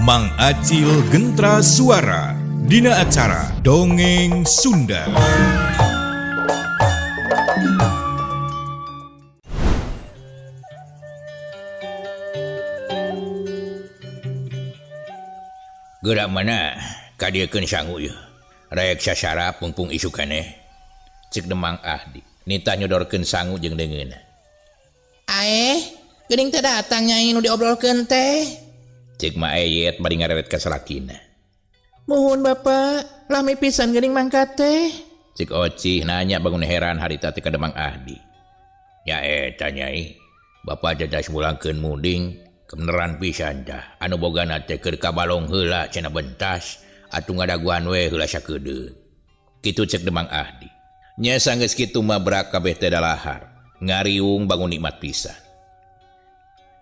Mang Acil Gentra Suara Dina acara Dongeng Sunda. Gerak mana kadieukeun sangu ieu. Rek sasarap pungpung isuk keneh. Cek Demang Ahdi nita nyodorkeun sangu jeung deungeunna. Aeh, geuning teh datang nyai nu diobrolkeun teh. Cek Ma Eyet bari ngareret ka salakina. Muhun Bapak, lami pisan geuning mangkat teh. Cek Ocih nanya bangun heran harita teh ka Demang Ahdi. Nya eta nyai, Bapak teh mulangkeun munding kebeneran pisan tah. Anu bogana teh keur ka balong heula cenah bentas, atuh ngadaguan we heula sakedeung. Kitu cek Demang Ahdi. Nya sanggeus kitu mah brak kabeh teh dalahar. Ngariung bangun nikmat pisan.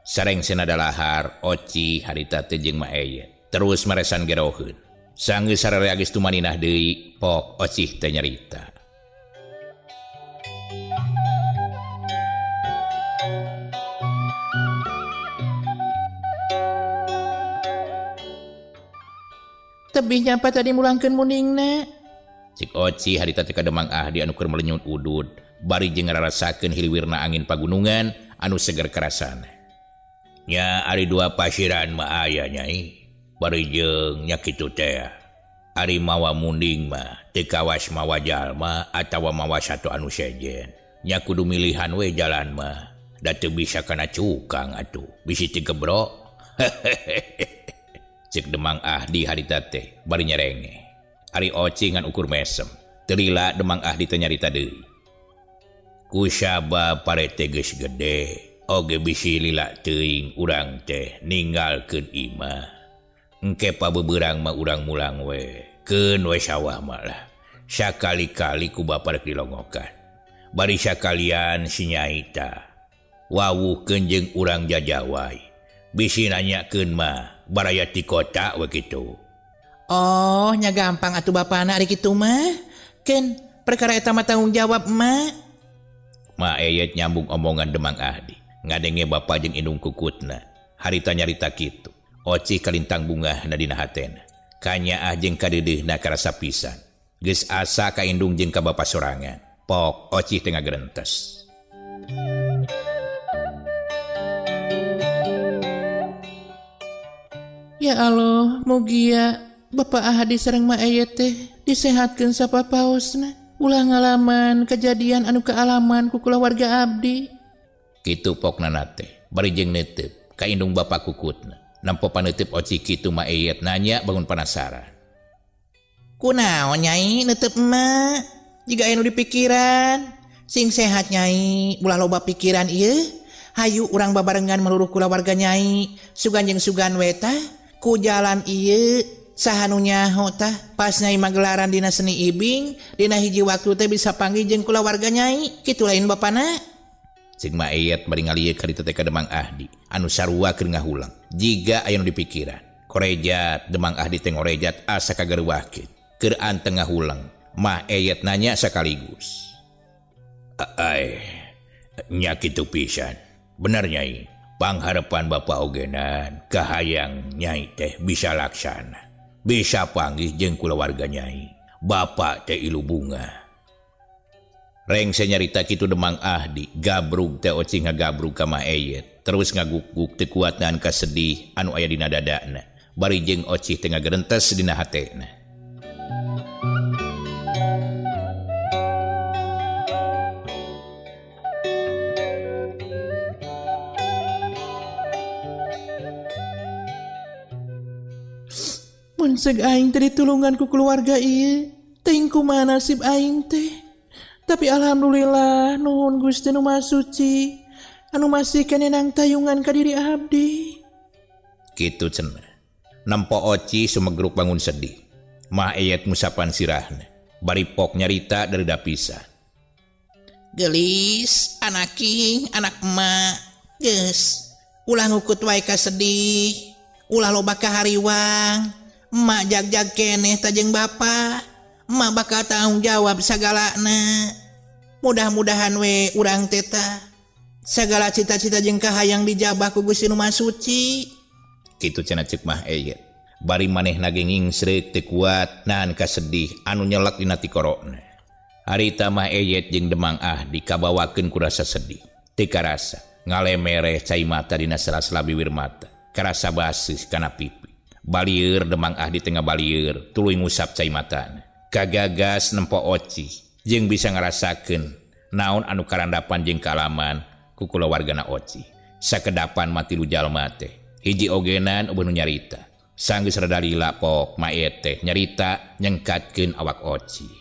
Sareng sena dalahar, Oci harita teh jeung Ma Eyet terus maresan geroheun. Sanggeus sararea geus tumaninah deui, pok Ocih teh nyarita. Tebih nyapa tadi mulangkeun muningna. Cik Oci harita teh ka Demang Ahdi anu keur melenyut udud, bari jeung ngarasakeun hiliwirna angin pagunungan anu seger karasana. Nya ari dua pasiran mah aya nyai, bari jeung nya kitu teh. Ari mawa munding mah teu kawas mawa jalma atawa mawa satu anu sejen. Nya kudu milihan we jalan mah, da teu bisa kana cukang atuh, bisi teu gebrok. Cek Demang Ahdi harita teh bari nyerenge. Ari Oci ngan ukur mesem. Teu lila Demang Ahdi teh nyarita deui. Kusaba parete geus gede, oge bisi lila teuing urang teh ninggalkeun imah. Engke pabeberang mah urang mulang we, keun we sawah mah lah. Sakali-kali ku bapa rek dilongokan. Bari sakalian si nyai tah wawuhkeun jeung urang jajawai. Bisi nanyakeun mah baraya ti kota we kitu. Oh, nya gampang atuh bapana ari kitu mah. Keun perkara eta mah tanggung jawab emak. Ma Eyet nyambung omongan Demang Ahdi. Ngadenge bapa jeung indung kukutna. Harita nyarita kitu. Ocih kalintang bungahna dina hatena. Kanyaah jeung kadeudeuhna karasa pisan. Geus asa ka indung jeung ka bapa sorangan. Pok Ocih teh ngagerentes. Ya Allah, mugia Bapak Ahdi sareng Ma Eyet teh disehatkeun sapapaosna. Ulah ngalaman kejadian anu kaalaman ku kulawarga abdi. Kitu pokna teh, bari jeung neuteup ka indung bapa kukutna. Nampo paneuteub Oci kitu Ma Eyet nanya bangun penasaran. Kunaon nyai neuteup emak? Jiga aya nu dipikiran. Sing sehat nyai, ulah loba pikiran ieu. Hayu urang babarengan meluruh kulawarga nyai. Sugan jeung sugan we tah ku jalan ieu. Saha nu nyaho tah pas nyai magelaran dina seni ibing, dina hiji waktu teh bisa panggih jeung kulawarga nyai. Kitu lain bapana. Cek Ma Eyet bari ngalieuk harita teh ka Demang Ahdi anu sarua keur ngahulang. Jiga aya nu dipikiran. Korejat Demang Ahdi teh ngorejat asa kagareuwahkeun. Keur anteng ngahulang, Ma Eyet nanya sakaligus. Ai, nya kitu pisan. Bener nyai, pangharepan bapa ogenan kahayang nyai teh bisa laksana. Bisa panggih jeung kulawarga nyai. Bapa teh ilu bunga. Rengse nyarita kitu Demang Ahdi, gabrug teh Oci ngagabrug ka Ma Eyet, terus ngaguk-guk teu kuat nahan kasedih anu aya dina dadana. Bari jeung Oci teh ngagerentes dina hatena. Mun seug aing teh ditulungan ku keluarga ieu, teuing kumaha nasib aing teh. Tapi alhamdulillah nuhun Gusti nu Maha Suci anu masih keneh nangtayungan ka diri abdi. Kitu cenah. Nempo Oci sumegruk bangun sedih. Ma Eyet ngusapan sirahna. Bari pok nyarita dari dapisan. Gelis, anak king, anak emak. Geus, ulah ngukut wae ka sedih. Ulah loba kahariwang. Emak jag-jag keneh tajeng bapa. Emak bakal tanggung jawab sagalana. Mudah-mudahan we urang teta segala cita-cita jeung kahayang dijabah ku Gusti Nu Maha Suci. Kitu cenah ceuk Mah Eyet. Bari manehna ge ngingsreuk teu kuat nahan kasedih anu nyelek dina tikorona. Harita Mah Eyet jeung Demang Ahdi kabawakeun ku rasa sedih. Teu karasa ngalemereh cai mata dina sela-sela bibir mata. Karasa baseuh kana pipi. Balieur Demang Ahdi tengah balieur tuluy ngusap cai matana. Kagagas nempo Oci jeung bisa ngarasakeun naon anu karandapan jeung kaalaman ku kulawargana Oci. Sakedapan mati lu jalma teh. Hiji ogenan eueuh nu nyarita. Sanggeus rada lila pok Mayet teh nyarita nyengkatkeun awak Oci.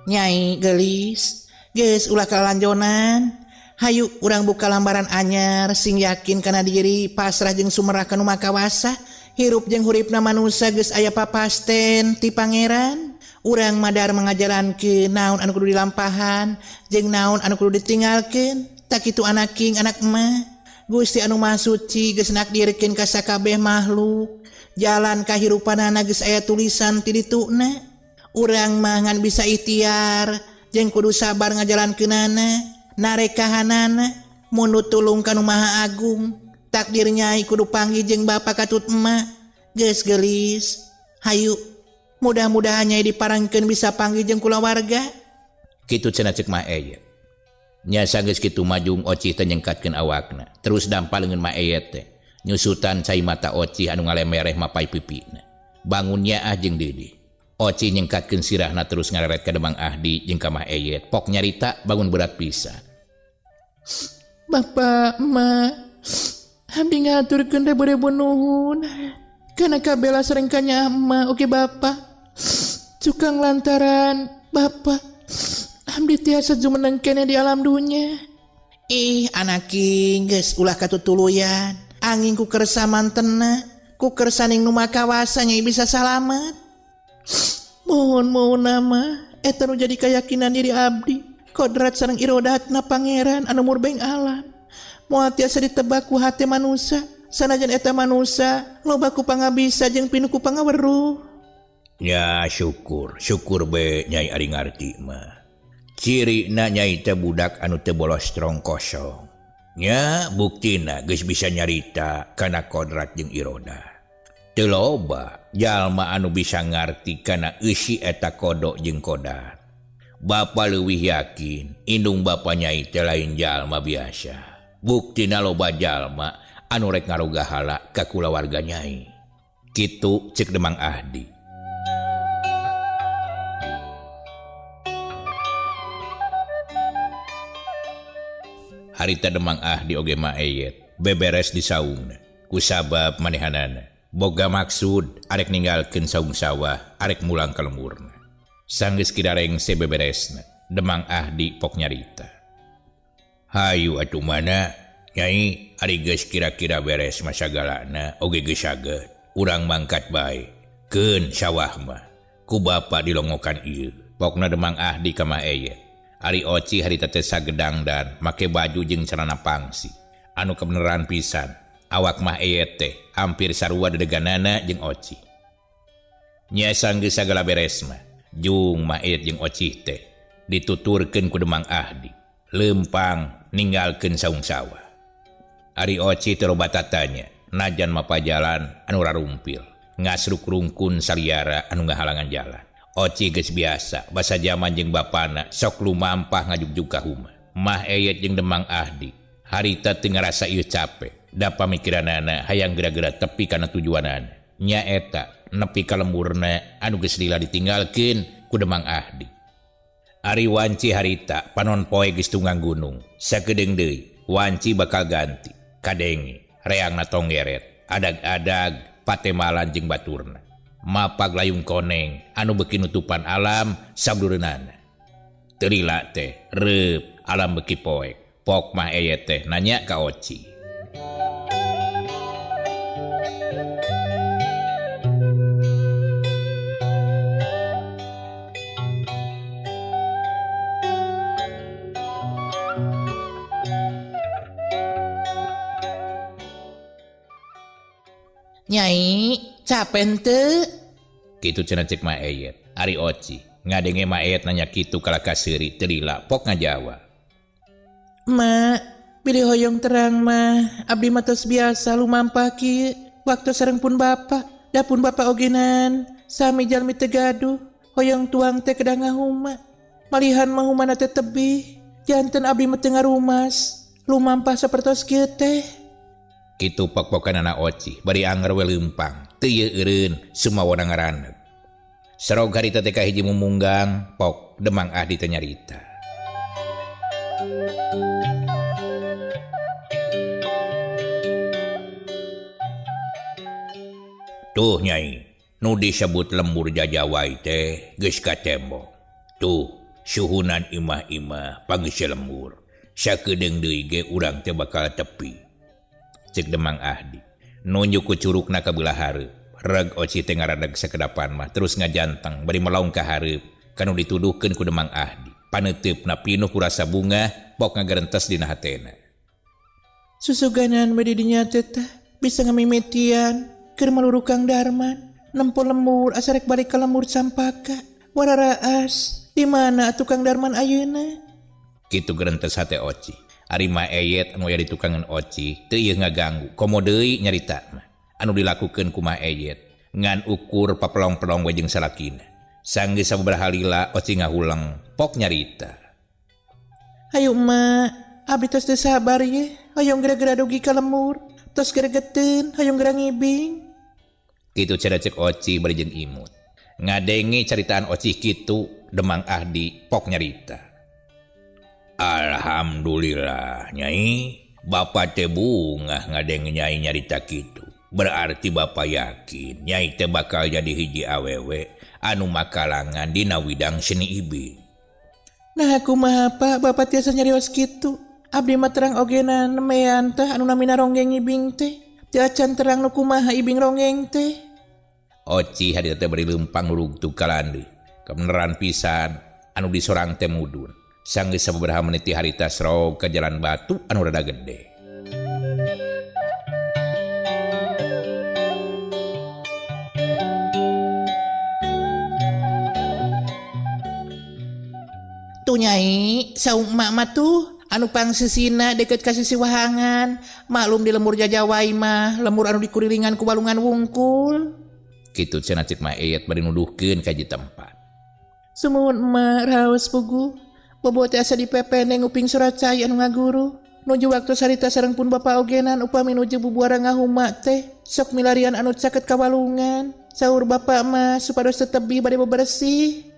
Nyai gelis, geus ulah kalalanjonan. Hayu urang buka lambaran anyar sing yakin kana diri pasrah jeung sumerah ka nu makawasa. Hirup jeung huripna manusa geus aya papasten ti pangeran. Urang madar mengajarankeun naon anu kudu dilampahan jeung naon anu kudu ditinggalkeun. Tak kitu anak king anak emak. Gusti anu Maha Suci geus nakdirkeun ka sakabeh makhluk. Jalan kahirupanana geus aya tulisan ti dituna. Urang mah ngan bisa ikhtiar jeung kudu sabar ngajalankeunana. Narekahanana mundu tulung ka nu Maha Agung. Takdir nyai kudu panggih jeung bapa katut emak. Geus geulis, hayu mudah-mudahan nyai diparangkeun bisa panggih jeung kulawarga. Kitu cenah ceuk Mah Eyet. Nya sanggeus kitu majung Oci teh nyengkatkeun awakna. Terus dampal leungeun Mah Eyet teh. Nyusutan cai mata Oci anu ngalemereh mapai pipina. Bangun nyaah jeung deudeuh. Oci nyengkatkeun sirahna terus ngareret ka Demang Ahdi jeung ka Mah Eyet. Pok nyarita bangun berat pisan. Bapak, emak, abdi ngaturkeun ribu-ribu nuhun. Kana kabela sareng ka emak oge bapak. Cukang lantaran bapak abdi tiasa jumeneng keneh di alam dunya. Ih, anak king geus ulah katutuluyan. Angin ku kersa mantena, ku kersaning nu makawasa nyai bisa salamet. Mohon-mohon nama eta nu jadi keyakinan diri abdi. Kodrat sareng irodatna pangeran anu murbeng alam. Moal tiasa ditebak ku hate manusa. Sanajan eta manusa loba ku pangabisa jeung pinu ku pangaweruh. Ya syukur, syukur be nyai ari ngarti mah. Cirina nyai teh budak anu teu bolos strong kosong. Nya buktina geus bisa nyarita kana kodrat jeung irodat. Teu loba jalma anu bisa ngarti kana eusi eta kodok jeung kodat. Bapa leuwih yakin indung bapa nyai teh lain jalma biasa. Buktina loba jalma anu rek ngarogahala ka kulawarga nyai. Kitu ceuk Demang Ahdi. Harita Demang Ahdi oge Ma Eyet beberes di saungna kusabab manehanana. Boga maksud arek ninggalkeun saung sawah arek mulang ka lemburna. Sanggeus kidarengse beberesna Demang Ahdi pok nyarita. Hayu atuh mana nyai ari geus kira-kira beres masagalana oge geus saged urang mangkat bae. Keun sawah mah ku bapa dilongokan ieu. Pokna Demang Ahdi ka Mah Eyet. Ari Oci harita teh sagedang dan make baju jeung celana pangsi anu kebeneran pisan. Awak Mah Eyet teh hampir sarua dedeganana jeung Oci. Nya sanggeus sagala beres mah jung Mah Eyet jeung Oci teh dituturkeun ku Demang Ahdi. Lempang ninggalkeun saung sawah. Ari Oci teh loba tatanya najan mapajalan anu rarumpil, ngasruk rungkun saliara anu ngahalangan jalan. Oci geus biasa basa jaman jeung bapana sok lumampah ngajugjug ka huma. Mah Eyet jeung Demang Ahdi harita teu ngarasa ieu cape. Da pamikiranana hayang geura-geura tepi kana tujuanana. Nya eta nepi ka lemburna anu geus lila ditinggalkeun ku Demang Ahdi. Ari wanci harita panon poe geus tunggang gunung. Sakedeung deui wanci bakal ganti. Kadenge reangna tonggeret, adag-adag patemalan jeung baturna. Mapag layung koneng anu beuki nutupan alam sabdureunana. Teu lila teh reup alam beuki poek. Pok Mah Eyet teh nanya ka Oci. Nyai, capek henteu? Kitu cenah cek Ma Eyet. Ari Oci ngadenge Ma Eyet nanya kitu kalah kaseuri teu lila pok ngajawab. Mak, bilih hoyong terang mah abdi mah tos biasa lumampah kieu waktu sareng pun bapak. Da pun bapak ogenan sami jalmi teu gaduh hoyong tuang teh kedah ngahuma. Malihan mah humana teh tebih janten abdi mah teu ngarumas lumampah sapertos kieu teh. Kitu pok-pokanana Oci bari anger we leumpang teu ieu eureun sumawona ngaraneg. Serog harita teh ka hiji mumunggang pok Demang Ahdi teh nyarita. Tuh Nyai, nu disebut lembur jajawai teh geus katembong. Tuh suhunan imah-imah pangeus lembur. Sakedeung deui ge urang teh bakal tepi. Cek Demang Ahdi nunjuk ku curugna ka beulah hareup. Reg Oci teh ngaradeg sakedapan mah terus ngajanteng bari melaung ka hareup kanu dituduhkeun ku Demang Ahdi. Paneuteup pinuh ku rasa bunga pok ngagerentes dina hatena. Susuganan we di dinya teh tah bisa ngamimitian keur maluru Kang Darman nempo lembur asa rek balik ka lembur Campaka. Wararaas di mana atuh Kang Darman ayeuna? Kitu gerentes hate Oci. Ari Ma Eyet anu aya di tukangan Oci teu ieu ngaganggu komo deui nyarita mah. Anu dilakukeun ku Ma Eyet ngan ukur papelong-pelong we jeung salakina. Sanggeus sababaraha lila Oci ngahuleng pok nyarita. Hayu emak, abdi tos teu sabar ye, hoyong geura-geura dugi ka lembur, tos geregeteun hoyong geura ngibing. Kitu cara cek Oci bari jeung imut. Ngadenge caritaan Oci kitu Demang Ahdi pok nyarita. Alhamdulillah Nyai, bapak teh bungah ngadenge Nyai nyarita kitu. Berarti bapak yakin Nyai teh bakal jadi hiji awewe anu makalangan dina widang seni ibing. Nah kumaha Pak, bapak tiasa nyarios kitu. Abdi mah terang ogenan nemean teh anu namina ronggeng ibing teh. Teu acan terang nu kumaha ibing ronggeng teh. Oci harita teh bari leumpang nurugtug ka landeuh. Kabeneran pisan anu disorang teh mudun. Sanggeus sababaraha menit ti harita srog ka jalan batu anu rada gede. Tuh Nyai, saung emak mah tuh anu pangsesina deket ka sisi wahangan. Maklum di lembur jajawai mah, lembur anu dikurilingan ku walungan wungkul. Kitu cenah cek Ma Eyet bari nuduhkeun ka hiji tempat. Sumuhun emak raos pugu. Bobo teh asa dipepene nguping surat cai anu ngaguru. Nuju waktu sarita sareng pun bapa ogenan upami nuju bubuara ngahuma teh sok milarian anu caket ka walungan. Saur bapak mah supados tetebih bade bebersih.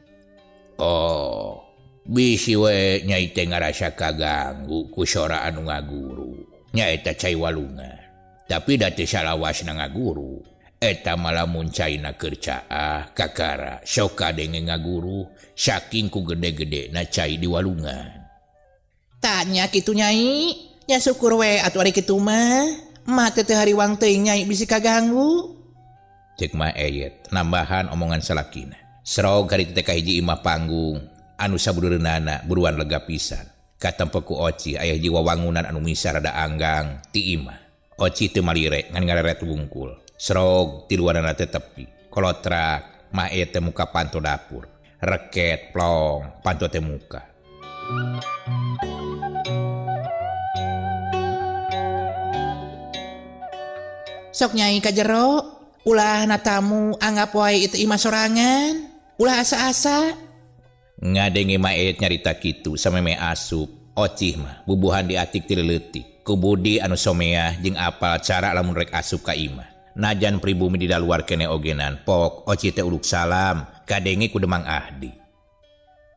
Oh, bisi we Nyai teh ngarasa kaganggu ku sora anu ngaguru. Nyaeta cai walungan. Tapi da teu salawasna ngaguru. Eta mah lamun caina keur caah kakara sok kadenge ngaguru saking ku gede-gedena cai di walungan. Tanya kitu Nyai, nya syukur we atuh ari kitu mah. Emak teh teu hariwang teuing Nyai bisi kaganggu. Cek Ma Eyet nambahan omongan salakina. Srog harita teh ka hiji imah panggung anu sabudureunana buruan lega pisan. Katempe ku Oci aya hiji wawangunan anu misah rada anggang ti imah. Oci teu malire ngan ngareret wungkul. Srog ti luaranna teh tepi. Kolotrak Ma Eyet teh muka panto dapur. Reket plong panto teh muka. Sok Nyai ka jero, ulah na tamu anggap wae itu imah sorangan, ulah asa-asa. Ngadenge Ma Eyet nyarita kitu sameme asup. Ocih mah bubuhan diatik ti leutik. Ku Budi anu someah jeung apal cara lamun rek asup ka imah. Najan pribumi di luar kene ogenan pok Oci teh uluk salam kadenge ku Demang Ahdi.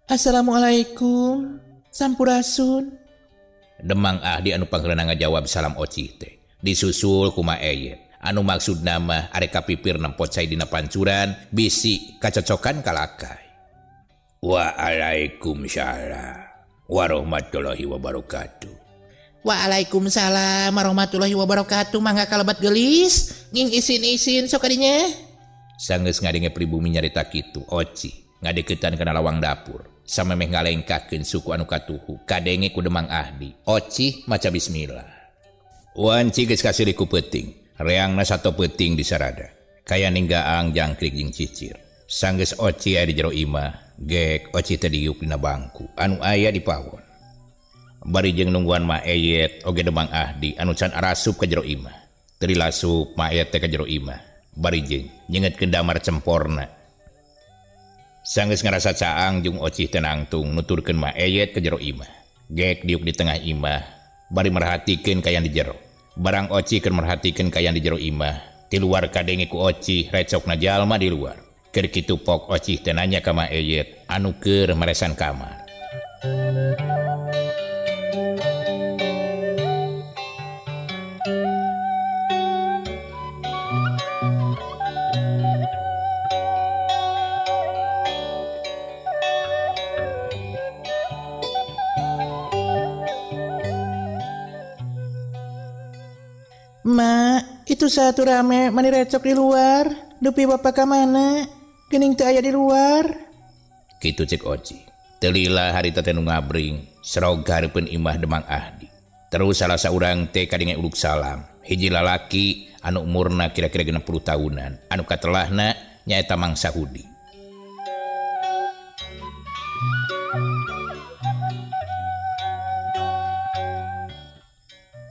Assalamualaikum, sampurasun. Demang Ahdi anu pangheulana ngajawab salam Oci teh. Disusul ku Ma Eyet anu maksudna mah arek kapipir nempo cai dina pancuran bisi kacocokan kalakai. Waalaikumsalam warahmatullahi wabarakatuh. Waalaikumsalam warahmatullahi wabarakatuh. Mangga kalebat gelis nging isin-isin sok kadinya. Sanggeus ngadenge pribumi nyarita kitu Oci ngadeukeutan kana lawang dapur samemeh ngalengkahkeun suku anu katuhu kadenge ku Demang Ahdi. Oci maca bismillah. Wanci geus kasiri ku peuting. Reangna sato peuting di sarada. Kaya ninggaang jangkrik jeung cicir. Sanggeus Oci aya di jero imah, gek Oci teh diuk dina bangku anu aya di pawon. Bari jeung nungguan Ma Eyet oge Demang Ahdi anu can arasup ka jero imah. Teu dilasup Ma Eyet teh ka jero imah. Bari jeung nyengetkeun damar cemporna. Sanggeus ngarasa caang jeung Oci teh nangtung nuturkeun Ma Eyet ka jero imah. Gek diuk di tengah imah bari merhatikeun kayan di jero. Barang Oci keur merhatikeun kayan di jero imah, ti luar kadenge ku Oci recokna jalma di luar. Keur kitu pok Oci teh nanya ka Ma Eyet anu keur maresan kamar. Ma, itu satu rame mani recok di luar. Dupi bapak ka mana? Geuning teu aya di luar. Kitu cek Oci. Teu lila harita teh nu ngabring, serog hareupeun imah Demang Ahdi. Terus salah saurang teh kadenge uluk salam. Hiji lalaki anu umurna kira-kira 60 tahunan, anu katelahna nyaeta Mang Sahudi.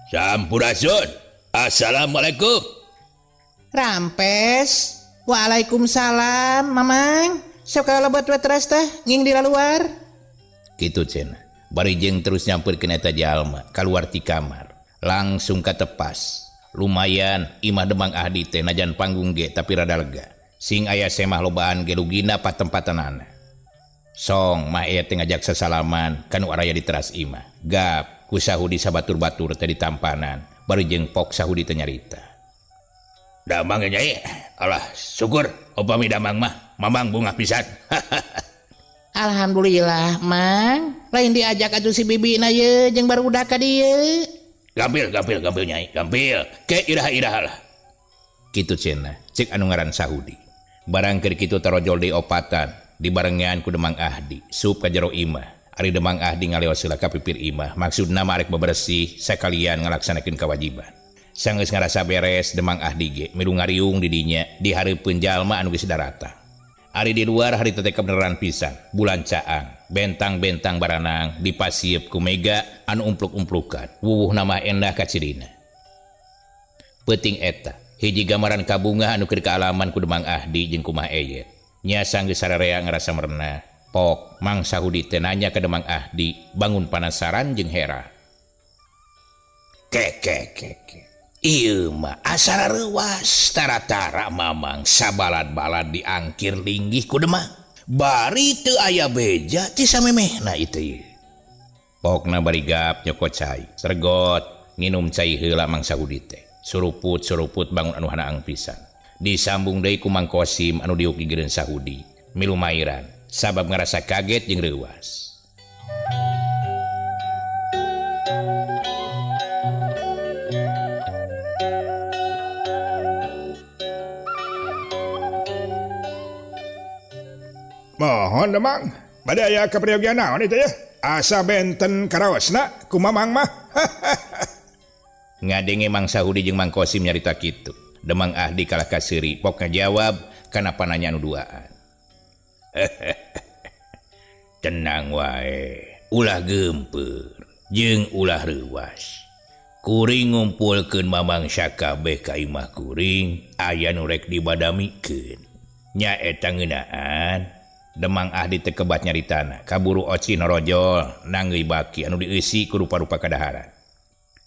Sampurasun. Assalamualaikum. Rampes. Waalaikumsalam, Mamang. Sok kalebet we teras teh nging di luar. Kitu cenah. Bari jeung terus nyampeurkeun eta jalma kaluar ti kamar. Langsung katepas. Lumayan imah Demang Ahdi teh najan panggung ge tapi rada lega. Sing aya semah lobaan ge lugina patempatanana. Song Ma Eyet teh ngajak sasalaman ka nu araya di teras imah. Gap ku Sahudi sabatur-batur teh ditampanan. Baru jeung pok Sahudi teh nyarita. Damang nyai, alah syukur upami damang mah, mamang bungah pisan. Alhamdulillah, Mang. Lain diajak atuh si bibi na ye jeung barudak ka dieu. Gampil gampil nyai, gampil. Ke iraha-iraha lah. Kitu cenah, cek anu ngaran Sahudi. Barang keur kitu tarojol deui opatan, dibarengan ku Demang Ahdi, sup ka jero imah. Ari Demang Ahdi ngaleos heula ka pipir imah, maksudna mah arek bebersih sakalian ngalaksanakeun kawajiban. Sanggeus ngarasa beres Demang Ahdi ge milu ngariung di dinya di hareupeun jalma anu geus daratang. Ari di luar harita teh kebeneran pisan, bulan caang, bentang-bentang baranang dipasiep ku mega anu umpluk-umplukan, wuwuhna mah endah kacirina. Peuting eta, hiji gambaran kabungah anu keur kaalaman ku Demang Ahdi jeung ku Ma Eyet. Nya sanggeus sararea ngarasa merenah. Pok Mang Sahudi teh nanya ka Demang Ahdi, bangun panasaran jeung hera. Ke ke ke ke. Ieu mah asara reuwas tara-tara mamang sabalad-balad diangkir linggih ku Demang. Bari teu aya beja ti samemehna ieu teh. Pokna bari gap nyokot cai, sergot nginum cai heula Mang Sahudi teh. Suruput-suruput bangun anu hanaang pisan. Disambung deui ku Mang Kosim anu diuk gigireun Sahudi, milu mairan. Sabab ngerasa kaget jeung reuwas. Mohon Demang, bade aya kaperyogian naon itu ya? Asa benten karaosna ku Mamang mah. Ngadenge Mang Sahudi jeung Mang Kosim nyarita kitu. Demang Ahdi kalah kaseuri pok ngajawab kana pananya anu duaan. Tenang wae, ulah geumpeur jeung ulah reuwas. Kuring ngumpulkeun mamang sakabeh ka imah kuring, aya nu rek dibadamikeun. Nya eta ngeunaan. Demang Ahdi teh kebat nyaritana, kaburu Oci norojol nanggeui baki anu dieusi ku rupa-rupa kadaharan.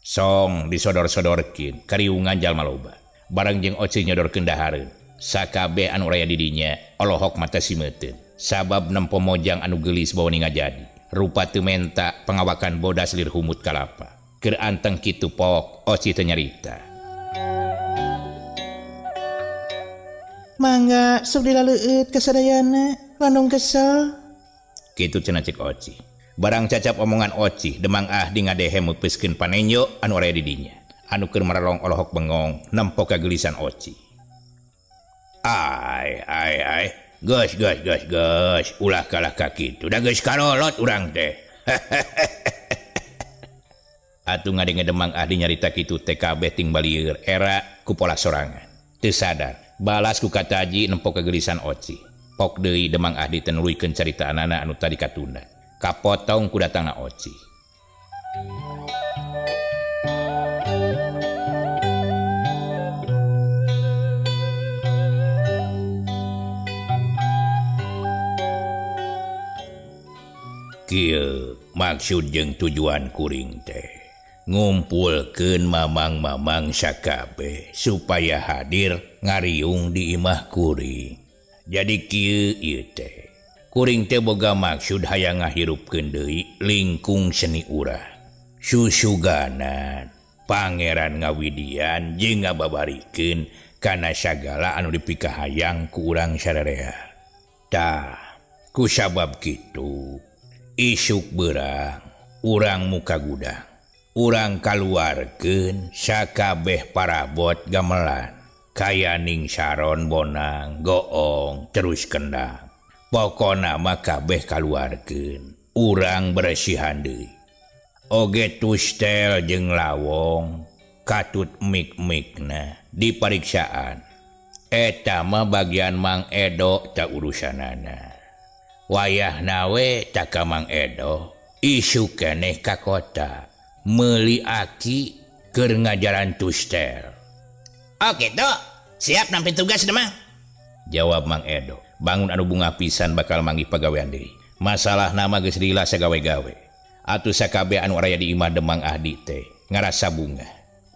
Song disodor-sodorkeun kariungan jalma loba. Bareng jeung Oci nyodorkeun dahareun. Sakabeh anu raya di dinya olohok mata simeuteun. Sabab nempo mojang anu geulis bawa ngajadi. Rupa teu menta pangawakan bodas lir humut kalapa. Keur anteng kitu pok Oci teh nyarita. Mangga sok dilaleueut ka sadayana, landung kesel. Kitu cenah cek Oci. Barang cacap omongan Oci, Demang Ahdi ngadehem meupeuskeun panenjo anu raya di dinya. Anu keur maralong olohok bengong nempo kageulisan Oci. Ai ai ai, geus geus geus geus, ulah kalah ka kitu, da geus karolot urang teh. Atuh ngadenge Demang Ahdi nyarita kitu teh kabeh ting balieur era ku pola sorangan. Teu sadar, balas ku kataji nempo kegelisan Oci. Pok deui Demang Ahdi teh nuluykeun caritaanana anu tadi katunda. Kapotong ku datangna Oci. Kieu maksud jeung tujuan kuring teh ngumpulkeun mamang-mamang sakabeh supaya hadir ngariung di imah kuring. Jadi kieu ieu teh kuring teh boga maksud hayang ngahirupkeun deui lingkung seni urang. Susuganan pangeran ngawidian jeung ngababarikeun kana sagala anu dipikahayang ku urang sararea. Tah, ku sabab kitu isuk berang urang muka gudang, urang kaluarkeun sakabeh parabot gamelan kayaning saron bonang goong terus kendang. Pokona mah kabeh kaluarkeun, urang beresihan deui. Oge tustel jeung lawong katut mik-mikna dipariksaan. Eta mah bagian Mang Edo tak urusanana. Wayah nawe tak ka Mang Edo isuk keneh ka kota meuli aki keur ngajaran tustel. Oke tuh, siap nampi tugas Demang. Jawab Mang Edo. Bangun anu bunga pisan bakal manggih pagawean deui. Masalah nama geus lila sagawe-gawe. Atuh sakabeh anu araya di imah Demang Ahdi teh ngarasa bunga.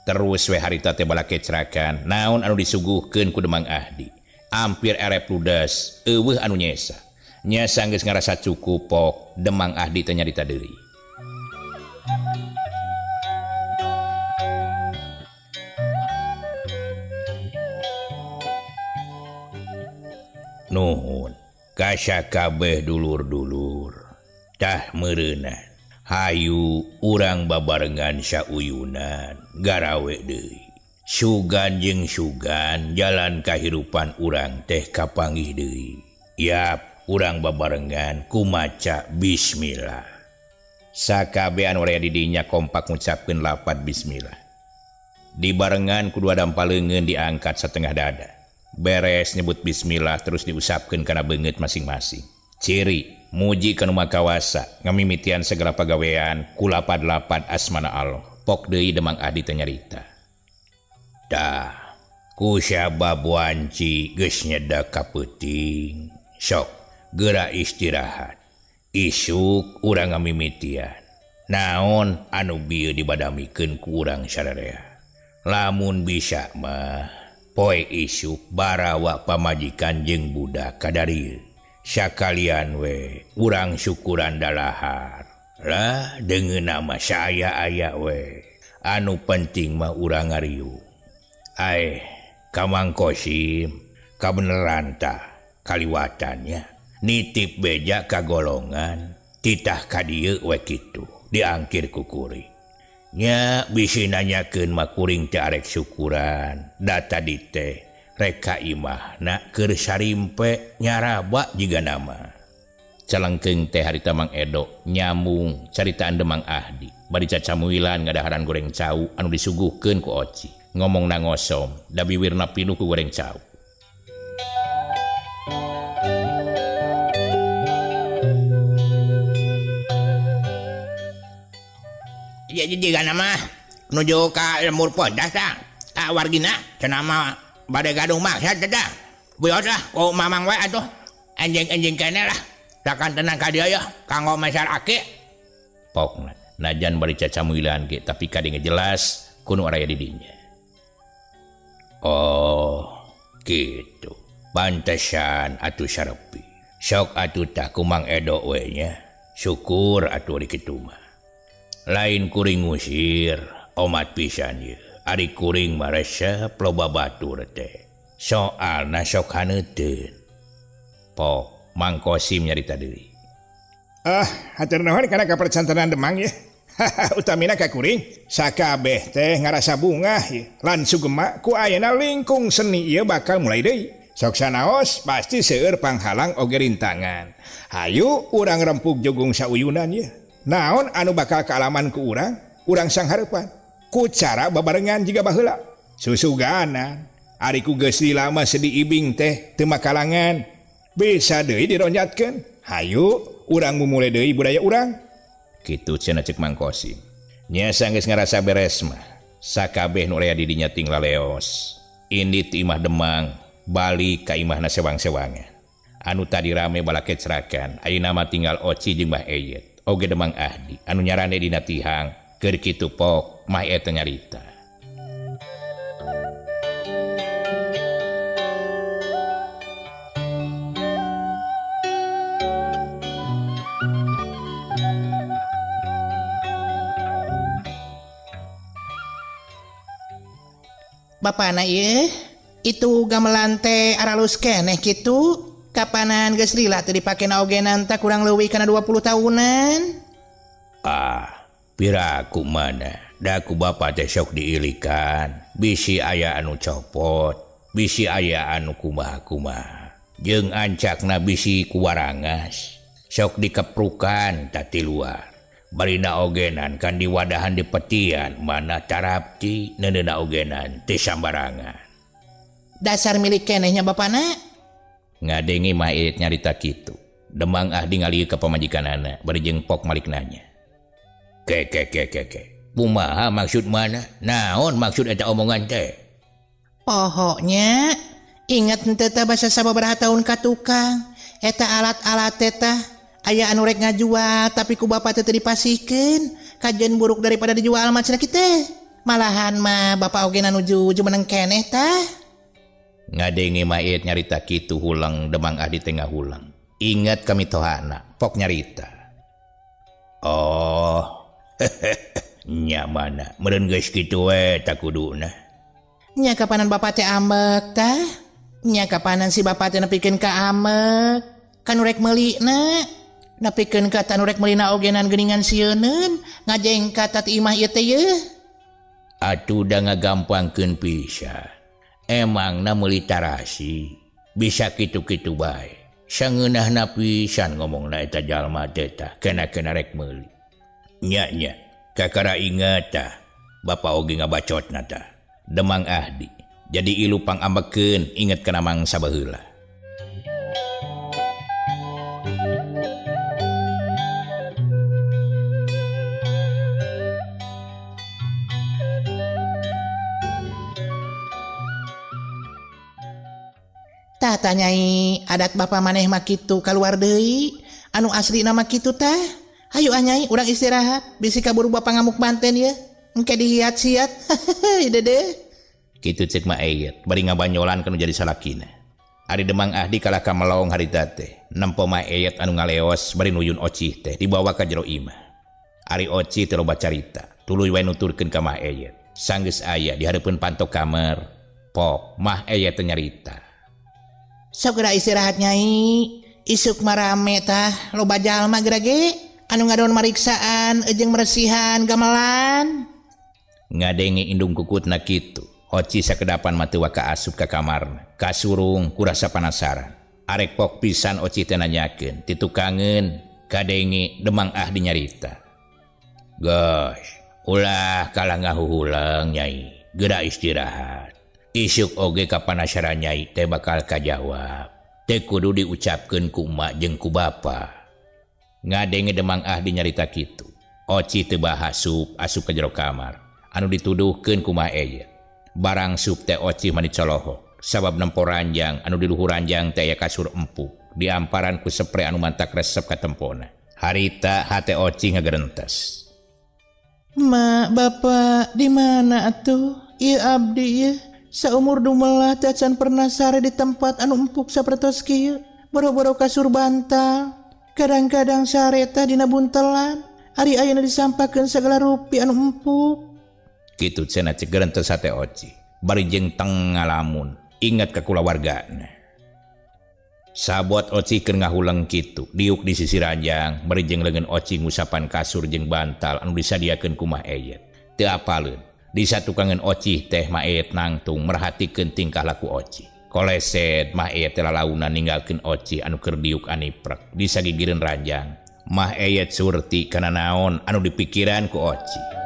Terus we harita teh balakecrakan naon anu disuguhkeun ku Demang Ahdi. Ampir erep ludes, eueuh anu nyesa. Nyesa geus ngarasa cukup pok Demang Ahdi teh nyarita deui. Nuhun ka sakabeh dulur-dulur. Tah meureunna hayu urang babarengan sauyunan garawe deui. Sugan jeung sugan jalan kahirupan urang teh kapanggih deui. Yap, urang babarengan kumaca bismillah. Sakabeh anu aya di dinya kompak ngucapkeun lapad bismillah. Dibarengan ku dua dampal leungeun diangkat setengah dada. Beres nyebut bismillah terus diusapkeun kana beungeut masing-masing. Ciri muji ka nu makawasa ngamimitian segala pagawean ku lapad-lapad asmana Allah. Pok deui Demang Ahdi teh nyarita. Tah, ku sabab wanci geus nyeda ka peuting. Sok geura istirahat. Isuk urang ngamimitian. Naon anu bieu dibadamikeun ku urang sararea. Lamun bisa mah poe isuk barawa pamajikan jeung budak kadarieu. Sakalian we urang syukuran dalahar. Lah deungeun nama saya aya we. Anu penting mah urang ngariung. Aeh, ka Mang Kosim kabeneran tah kaliwatannya. Nitip beja ka golongan titah ka dieu we kitu diangkir ku kuring. Nya bisi nanyakeun mah kuring teh arek syukuran. Da tadi teh rek ka imahna keur sarimpe nyaraba jiga nama. Calengkeung teh harita Mang Edo nyambung caritaan Demang Ahdi. Bari cacamuilan ngadaharan goreng cau anu disuguhkeun ku Oci. Ngomongna ngosom da biwirna pinuh ku goreng cau. Ya jiga nama nuju ka lembur podas tah. Ah wargina cenah mah bade gaduh maksad teh tah. Wios lah ku mamang we atuh. Enjing-enjing keneh lah. Takan tenang ka dieu yeuh kanggo mesar aki. Pokna najan bari cacamuilan ge tapi kadenge jelas kuno araya di dinya. Oh, gitu. Pantesan atuh sarepi. Sok atuh tah ku Mang Edo we nya. Syukur atuh ari kitu mah. Lain kuring ngusir, omat pisan ieu. Ari kuring mah resep loba batur teh. Soalna sok haneuteun. Pok Mang Kosim nyarita deui. Ah, hatur nuhun kana kapercantenan Demang ye. Utamina ka kuring. Sakabeh teh ngarasa bungah ye. Lan sugema ku ayeuna lingkung seni ieu bakal mulai deui. Sok sanaos pasti seueur panghalang oge rintangan. Hayu urang rempug jugung sauyunan ye. Naon anu bakal kaalaman ku urang? Urang sanghareupan ku cara babarengan jiga baheula. Susugana ari ku geus lama sedih ibing teh teu makalangan. Bisa deui dironjatkeun. Hayu urang mumule deui budaya urang. Kitu cenah cek Mang Kosim. Nya sanggeus ngarasa beres mah. Sakabeh nu aya di dinya ting laleos. Indit imah Demang balik ka imahna sewang-sewangan. Anu tadi rame balakecrakan, ayeuna mah tinggal Oci jeung Mbah Eyet. Oge Demang Ahdi anu nyarane dina tihang keur kitu pok Mah Eyet teh nyarita. Bapana ieu itu gamelan teh aralus keneh kitu. Kapanan geus lila teu dipake na ogenan tah kurang leuwih kana 20 tahunan. Ah, piraku mana? Da ku bapa teh sok diilikan. Bisi aya anu copot, bisi aya anu kumaha-kumaha. Jeung ancakna bisi kuwarangas. Sok dikeprukan ta ti luar. Barina ogenan kan diwadahan di petian mana tarapti neundeuna ogenan teu sambarangan. Dasar milik kenehnya bapana. Ngadenge Mah Eyet nyarita kitu. Demang Ahdi ngalieu ka pamajikanana bari jeung pok malik nanya. Ke ke ke ke ke. Kumaha maksud mana? Naon maksud eta omongan teh? Pokoknya ingat henteu teh basa sababaraha taun ka tukang. Eta alat-alat teh tah aya anu rek ngajual tapi ku bapa teh teu dipasihkeun. Kajeun buruk daripada dijual mah cenah kitu. Malahan mah bapa oge nuju jumeneng keneh tah. Ngadenge Mah Eyet nyarita kitu hulang Demang Ahdi teh ngahulang. Ingat kami tohana, pok nyarita. Oh, nya mana meureun geus kitu we ta kuduna. Nya kapanan bapa teh ambek tah? Nya kapanan si bapa teh nepikeun ka ambek? Kanu rek meulina. Nepikeun ka tanu rek meulina ogenan geuningan sieuneun, ngajengka ta ti imah ieu teh yeuh. Atuh da ngagampangkeun pisan. Emangna meuli tarasi bisa kitu-kitu bae. Sangeunahna pisan ngomongna eta jalma teh tah kena-kena rek meuli. Nya nya kakara ingat tah bapa oge ngabacotna tah. Demang Ahdi jadi ilu pangambekeun inget kana mangsa baheula. Tah tanyai adat bapa maneh mah kitu kaluar deui anu asli nama kitu tah. Hayu ah nyai urang istirahat bisi kaburu bapa ngamuk manten ye engke dihiat-hiat. Dede kitu cek Mah Eyet bari ngabanyolan kanu jadi salakina. Ari Demang Ahdi kalah ka melong harita teh nempo Mah Eyet anu ngaleos bari nuyun Ocih teh dibawa ka jero imah. Ari Ocih teh loba carita tuluy wae nuturkeun ka Mah Eyet. Sanggeus aya di hareupeun panto kamar pok Mah Eyet teh nyarita. Sok geura istirahat nyai, isuk marame tah loba jalma geura ge anu ngadon mariksaan jeung meresihan gamelan. Ngadenge indung kukutna kitu, Oci sakedapan mah teu waka asup ka kamarna, kasurung ku rasa panasaran. Arek pok pisan Oci teh nanyakeun, titukangeun kadenge Demang Ahdi nyarita. Geus, ulah kalah ngahuhuleung nyai, geura istirahat. Isuk oge kapanasaran nyai teh bakal kajawab. Teu kudu diucapkeun ku emak jeung ku bapa. Ngadenge Demang Ahdi nyarita kitu. Oci teu bahasup asup ka jero kamar. Anu dituduhkeun ku Mah Eyet. Barang sup teh Oci mah dicolohok. Sabab nempo ranjang anu di luhur ranjang teh aya kasur empuk. Diamparan ku sepre anu mantak resep ka tempona. Harita hate Oci ngagerentes. Ma, bapa di mana atuh? Ieu abdi ieu. Saumur dumelah teh acan pernah sare di tempat anu empuk sapertos kieu. Boro-boro kasur bantal. Kadang-kadang sare teh dina buntelan. Ari ayeuna disampakeun sagala rupi anu empuk. Kitu cenah cek gerentes hate Oci. Bari jeung teng ngalamun, ingat ka kulawargana. Sabot Oci keur ngahuleng kitu, diuk di sisi ranjang, bari jeung leungeun Oci ngusapan kasur jeung bantal anu disadiakeun ku Mah Eyet. Teu apaleun. Di satukangan Ocih teh Mah Eyet nangtung merhatikeun tingkah laku Oci. Koleset Mah Eyet teh lalaunan ninggalkeun Oci anu keur diuk aniprek di sagigireun ranjang. Mah Eyet surti kana naon anu dipikiran ku Oci.